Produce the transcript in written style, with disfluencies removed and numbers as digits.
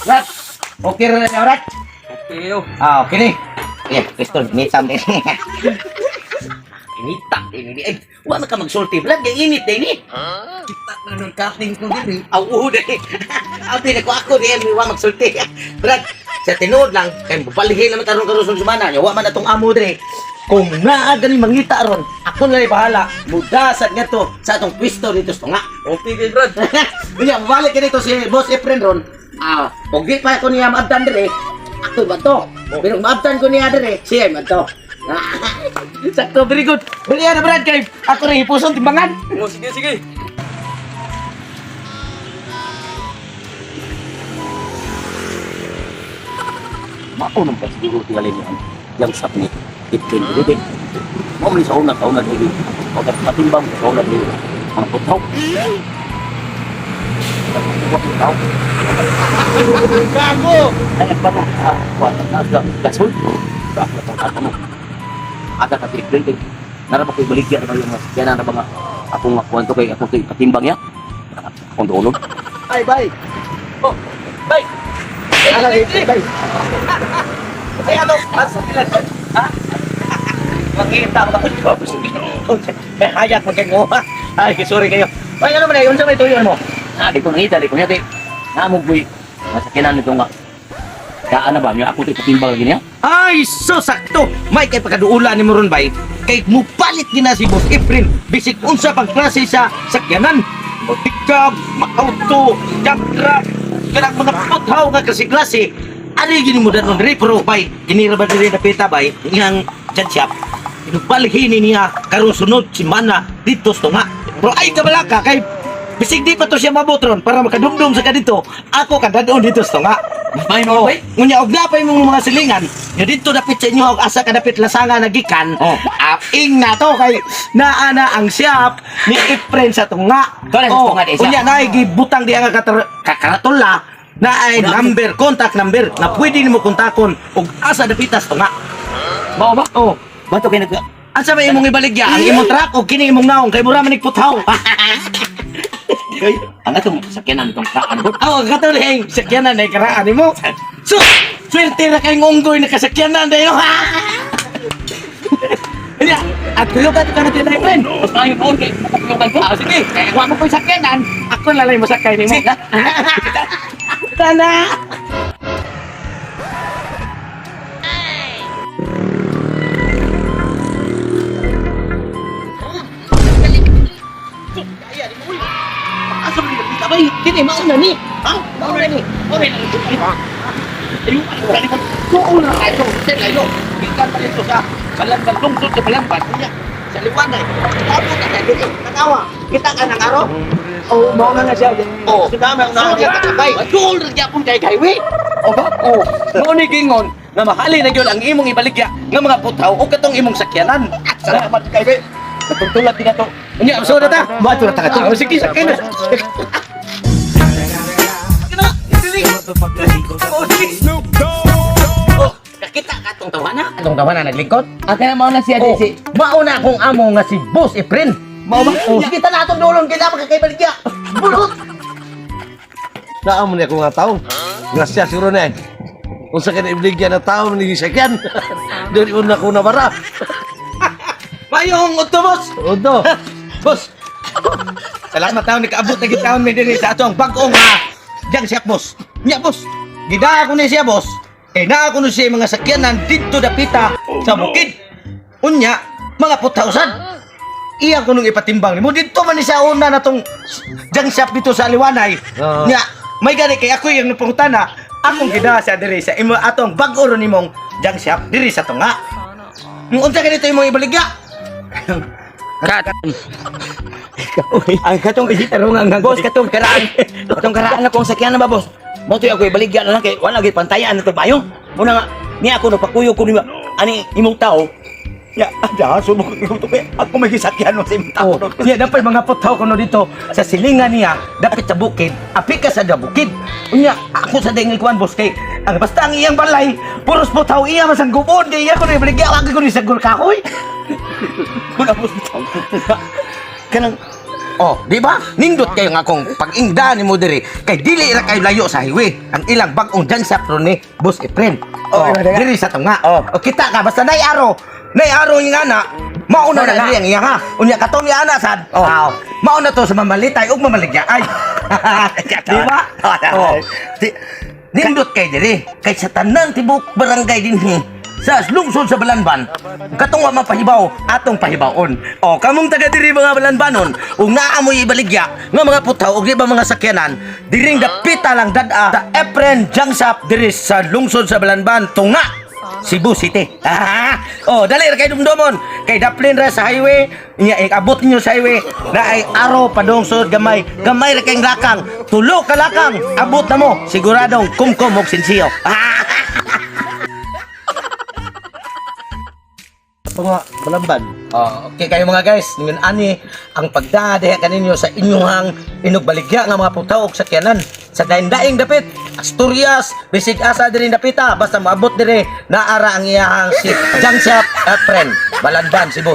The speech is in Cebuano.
Brad, okay ra na niya, Brad? Okay, oh. Ah, okay ni. Yeah, pistol, nitam din. Inita, ini. Ay, wa man ka magsulti, Brad. Kay init din ni. Kita na nung cutting ko diri. Aw, uho din. Aw, di ko ako di wa magsulti. Brad, sa tinuod lang, kay balhin naman karon karon sa semana, nya wa man atong amo dire. Kung naa gani mangita ron, ako na lang bahala. Mudasad nga to sa atong pwesto dito sa tunga. Okay kay Brad. Unya, mabalik ka dito si Boss Efren ron. Ah, og di pa ko niya maabtan dire. Ako ba to? Pero kung maabtan ko niya dire, siya man to. Sakto, very good. Bali na Brad kay ako rin hipuson timbangan. Oh, sige, sige. Maunang pa siguro tingalin niya yang sap ni Ipin dili. Mao man sa una kauna dili. Pagkat patimbang sa una dili. Ang putaw. Putaw. Gago! Ay pa mo sa kuwan na sa gasol. Sa ako mo. Ada ka Ipin kay nara ba koy baligya na yung yan na ba nga akong nga kuwan to kay akong kay patimbang ya. Akong duolon. Ay, bye. Oh, bye. Ala, bye. Bye. Ay, ano? Asa sila? Ha? Makita ko ako. May hayat magkaguha. Ay, sorry kayo. Ay, ano man eh, unsa may tuyon mo? Ah, di ko nakita, di ko niya, di. Naamog ko'y masakinan nito nga. Kaan na ba? Yung ako ito'y patimbang lagi niya? Ay, so sakto. May kay pagkaduula ni Moron bay. Kay mupalit gina si Boss Efren bisig unsa pang klase sa sakyanan. Mo pickup, ma-auto, dump truck, kanang mga puthaw nga klase-klase. Ari gini mo danon diri pero bay, gini ra ba diri napita bay iyang judge shop. Inubalhin niya karon sunod semana dito sa tunga. Pero ay kabalaka kay bisig di pa to siya mabotron para makadumdum sa kadito. Ako kadadon dito sa tunga. May Oh, ngunya og napay mong mga silingan, nga dito dapit sa inyo og asa ka dapit lasanga nagikan. Oh. Aping na to kay naa na ang siyap ni Efren sa tunga. Doon sa tunga di siya. Unya na gibutang di ang kakaratula na ay number, contact number na pwede nimo kontakon og asa dapita sa tunga. Mao ba? Oh, Bato kay nag... asa may imong ibaligya ang imong truck o kini imong naong kay mura man puthaw. Kay, ang atong sakyanan nitong kaan ko. Oh, katuleng sakyanan ay karaan nimo. So, swerte ra kay ngonggoy nakasakyanan dayon. Kanya, at kuyog ka na tinay, friend. Mas maayo noon kay makapiyugan ko. Ah, sige. Kaya wa mo ko'y sakyanan, ako lalay mo sakay nimo. Tana! Asa man gid ka bay? Kini mauna ni. Ha? Mauna ni. Mauna ni. Ayun, ayun, ayun. Tuon na kayo. Sir, layo. Gikan pa dito sa Balamban, lungsod sa Balamban. Unya, sa liwanay. Tapos na tayo dito. Tanawa. Kita ka ng araw? Oh, mao na nga siya. Oo. Sudama ang naon niya kakabay. Duol ra gyapon kay highway. O ba? Oh, mao ni gingon nga mahali na gyud ang imong ibaligya nga mga putaw o katong imong sakyanan. Salamat kay be. Natugtulat din na to. Unya, so na ta. Mato na ta ka. Oh, sige, sakay na. Oh, sige. Oh, nakita ka tong tawana? Atong tawana naglingkod? Ang kana mao na siya Oh, di si. mao na akong amo nga si Boss Efren. Mao ba? Oh, sige ta na atong dulon kay dapat kay baligya. Bulot. Naamo niya ko nga tao. Grasya siguro na eh. Kung sa kanya ibligyan na tao, ni sakyan. Doon una ko na bara. Mayong udto, boss. Odo. Boss. Salamat taon nakaabot na gid taon mi dinhi sa atong bag-ong jang siya boss. Nya boss. Gidaa ko ni siya boss. Kay naa ko ni siya mga sakyanan didto dapita sa bukid. Unya mga putausan. Iya ko nung ipatimbang nimo didto man ni siya una na tong jang shop dito sa Liwanay. Oo. Nya may gani kay ako yung napangutana akong gidaa siya diri sa imo atong bag-o ron nimong jang shop diri sa tunga. Nung unsa ganito imong ibaligya? Kat. Ang katong itarong ang Boss katong karaan. Katong karaan akong sakyanan ba boss? Mo to ako ibaligya na lang kay wala gyud pantayan na to maayo. Muna nga niya ako nagpakuyog ko nimo ani imong tao. Ya, ada subok ko to kay ako may gisakyan no sa imong tao. Oh. Niya dapat mga putaw kuno dito sa silingan niya dapit sa bukid, api ka sa da bukid. Unya ako sa dingil kuan boss kay ang basta ang iyang balay puros putaw iya masanggupon kay iya ko ni baligya wag ko ni sagol kahoy. Muna boss bitaw. Kanang Oh, di ba? Nindot kayo nga akong pag-ingda nimo diri kay dili ra kayo layo sa highway. Ang ilang bag-ong junk shop ron ni Boss Efren. Oh, Oh, di ba? diri sa tunga. Oh, kita ka basta nay aro. Nay aro nga na. Mauna na diri ang iya ha. Unya katong ni ana sad. Oh. Mauna to sa mamalitay ug mamaligya. Ay. Di ba? Oh. Nindot kay diri kay sa tanan tibok barangay dinhi sa lungsod sa Balanban katong wa mapahibaw atong pahibawon. O kamong taga diri mga Balanbanon, ug naa moy ibaligya nga mga putaw ug di ba mga sakyanan diring dapita lang dad-a sa Efren Junk Shop diri sa lungsod sa Balanban, tunga Cebu City. Ah, oh, dali ra kay dumdumon. Kay daplin ra sa highway, nya abot ninyo sa highway na ay aro padung sud gamay. Gamay ra kay lakang. Tulo ka lakang. Abot na mo. Siguradong kumkum og sinsiyo. Ah! Tunga, Balamban. Oh, okay kayo mga guys, ningon ani ang pagdaa diha kaninyo sa inyong inugbaligya nga mga putaw og sakyanan sa daing-daing dapit Asturias, bisig asa diri dapita, basta moabot diri naara ang iyahang si Junk Shop Efren, Balanban, Cebu.